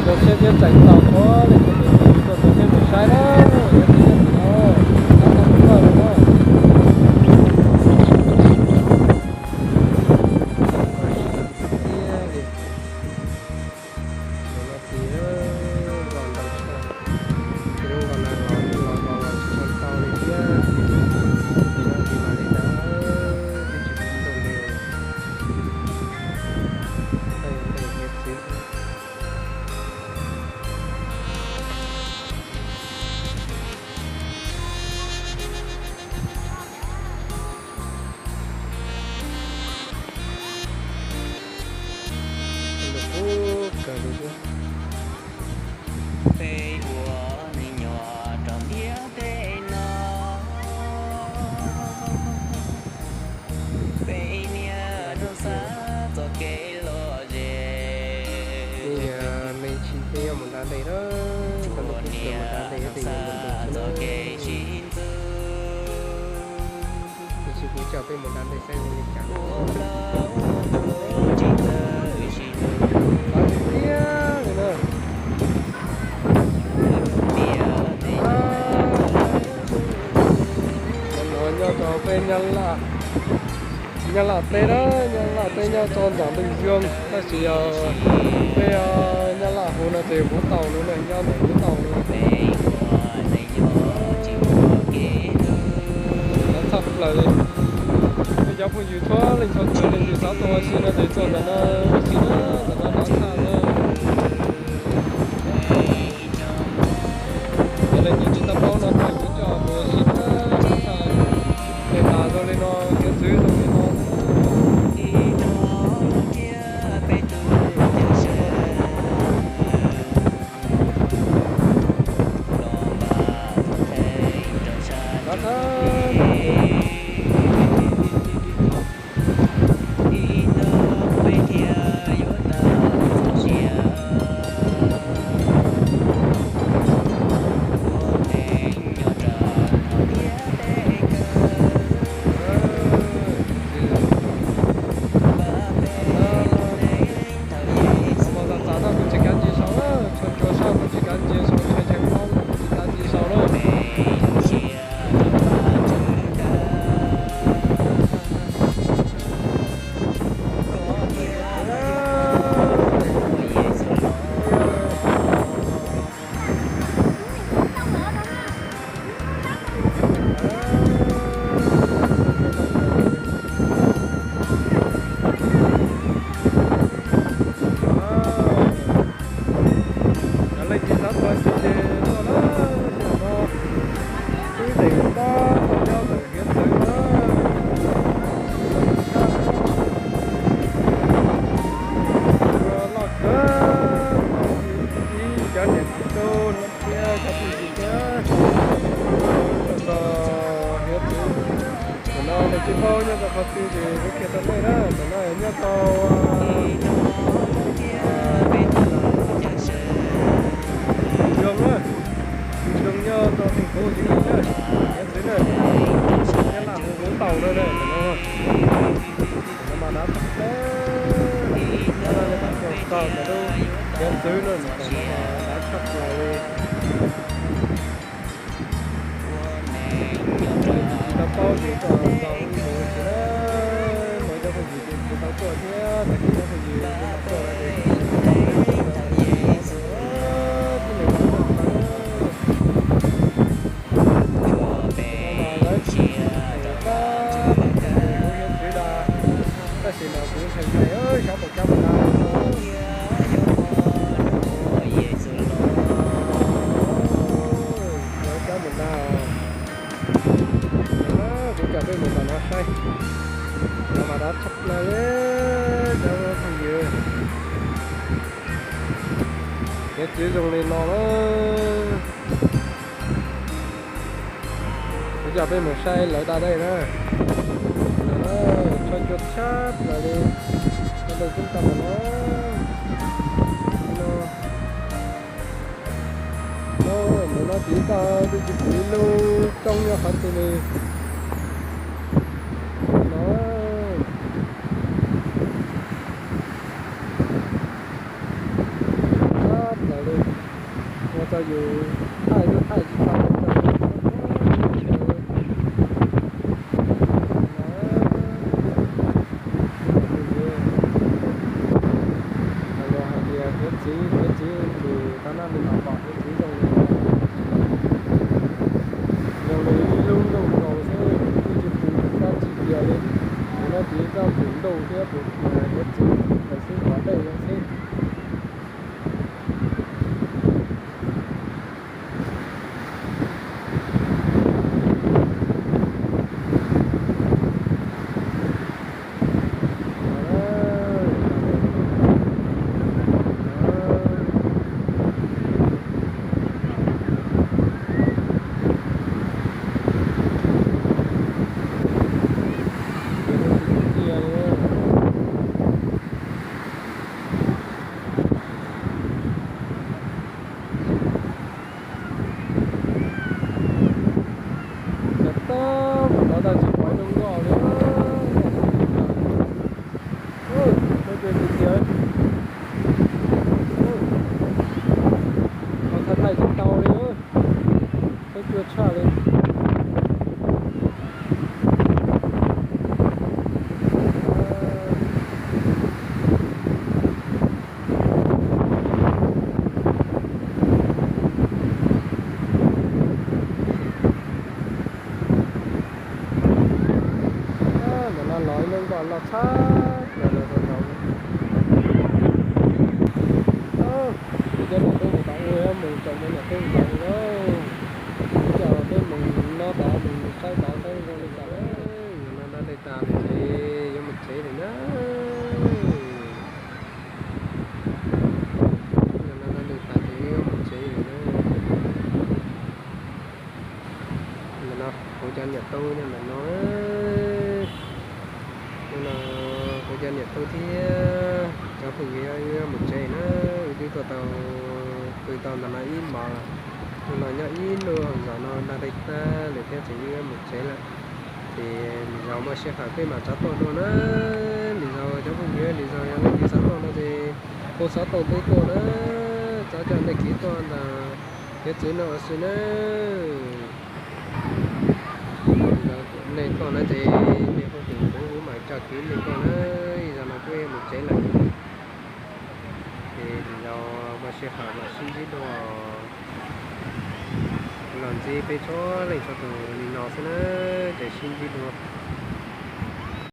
Zoo siab thiab tseem tau txhua leej txhua tus tuaj txog thiab mus saib na, yuav txiv nyob tim no, tab tab mus koj lawm na. Thiab li, mus no tid, npog ntau tshaj, lub npog no los los los los tsis tshua tau li thiab. Mus no tid mam li tau, twb tsis tau ntau li. Tej tej hiav txwv. Ub, kawg li thiab. Peb ua me nyuam rau ntiaj teb no, peb niaj hnub xav txoj kev lom zem. Peb yog me ntsis peb yuav mus da dej na, tsuas niaj hnub xav txoj kev sib ntxub. Tab sis kuv coj peb mus da dej saib zoo li cas. Ua plaub ua ntug tsis txawj sib hlub. Lawv tiag tiag li na. Tus niam tes no nyob rau peb Nyab Laj, Nyab Laj teb na, Nyab Laj teb nyob rau ntawm Lwm Zoo, tab sis yog peb Nyab Laj hu no ces Vũng Tàu no na, nyob ntawm Vũng Tàu no. Txhaj plaws li. Peb cov phooj ywg txhua leej txhua tus, leej twg xav tuaj ua si no ces tuaj ntawm no ua si na, ntawm no dav tshaj na. Yog leej twg tsis tau paub no ces kuv coj mus ua si na, dav tshaj. Tej tas zoo li no, hiav txwv zoo li no. Dav tshaj. Txav no kuv tsis kav ntsis sau, tshuav cua sab kuv tsis kav ntsis sau, tshuav tsheej plaub no kuv tsis kav ntsis sau na. Cov leej tsis xav tuaj ua si ces tuaj na, xyoo no twb teem tab tom nyob ntawm hiav txwv na. Loj kawg, ib cov niam txiv tub no thiab cov phooj ywg thiab, tuaj txog hiav txwv. Ntawm no nws tsis paub nyob rau qhov twg ces kuv qhia rau nej na, ntawm no nyob rau Zoo na, Zoo nyob rau thành phố Hồ Chí Minh na, hiav txwv na, Nyab Laj hu Vũng Tàu na, ntawm no, ntawm no mas dav tshaj plaws, ntawm no mas dav tshaj plaws li. Tsis tau paub ces txog ntawm no ces na, muaj cov phooj ywg ces tsis tau tuaj thiab, tag kis cov phooj ywg tuaj ces tib neeg no tuaj txog lawm. Lawv tseem tab tom ntsees kuv hiav txwv da, tab sis mas kuv ntseeg hais xyov puas cab mus da no. Lawv cab mus da os. Kuv coj peb mus tom no saib. No mas dav tshaj plaws li cov phooj ywg. Hiav txwv zoo li no na. Kuv coj peb mus saib lawv da dej na. Tshuav cua tshaj plaws li. Cov dej coob tag npaum no. Ntawm no tid tau twb tsis pom ib lub roob nyob qhov twg li no. Yus thaij lub thaij tsis tau, los hais tias hiav txwv, hiav txwv ces tam no nws mam pom hiav txwv zoo li no. Zoo li ib lub ntuj nkaus xwb, twb tsis pum dab tsi tiag li. Kuv no ces txoj pum ntuj thiab pum hiav txwv lawm xwb, pom dej zoo xwb. Tab tom no tab tsis pom zoo nkauj li. Peb cua tiag tiag. Thaij thaij tsis tau li. Peb cua tshaj li. Ntawm no los ib lub nkoj loj tshaj plaws los rau tau. Kuv cov niam tub puas tau ua mus tsom cov niam tub tau li lauj. Kuv coj peb mus no tod mus saib tod saib zoo li cas. Ntawm no daj dej tas lawm ces yuav mus tsev lawm na. Ntawm no daj dej tas ces yuav mus tsev lawm na. Ntawm no kuv cov niam tub nyob ntawm no. Ntawm no kuv cov niam tub thiab cov phooj ywg yuav mus tsev na. Wb twb tuaj tau pw tau ntawm no ib hmos lawm. Ntawm no nyob ib hnub zaum no daj dej tag lawm thiab ces wb yuav mus tsev lawm. Ces lwm zaus muaj sij hawm peb mam rov tuaj dua na. Lwm zaus cov phooj ywg, lwm zaus yog leej twg xav tuaj no ces hu xov tooj tuaj na. Txhob coj nej kev tuaj ntawm hiav txwv no ua si na. Nej tuaj na ces nej hu kuv, kuv mam coj kev nej tuaj na. Ib zaug no kuv mus tsev lawm. Ces lwm zaus muaj sij hawm mam sib ntsib dua. Kuv los ntsib peb txhua leej txhua tus li no xwb na, ces sib ntsib dua.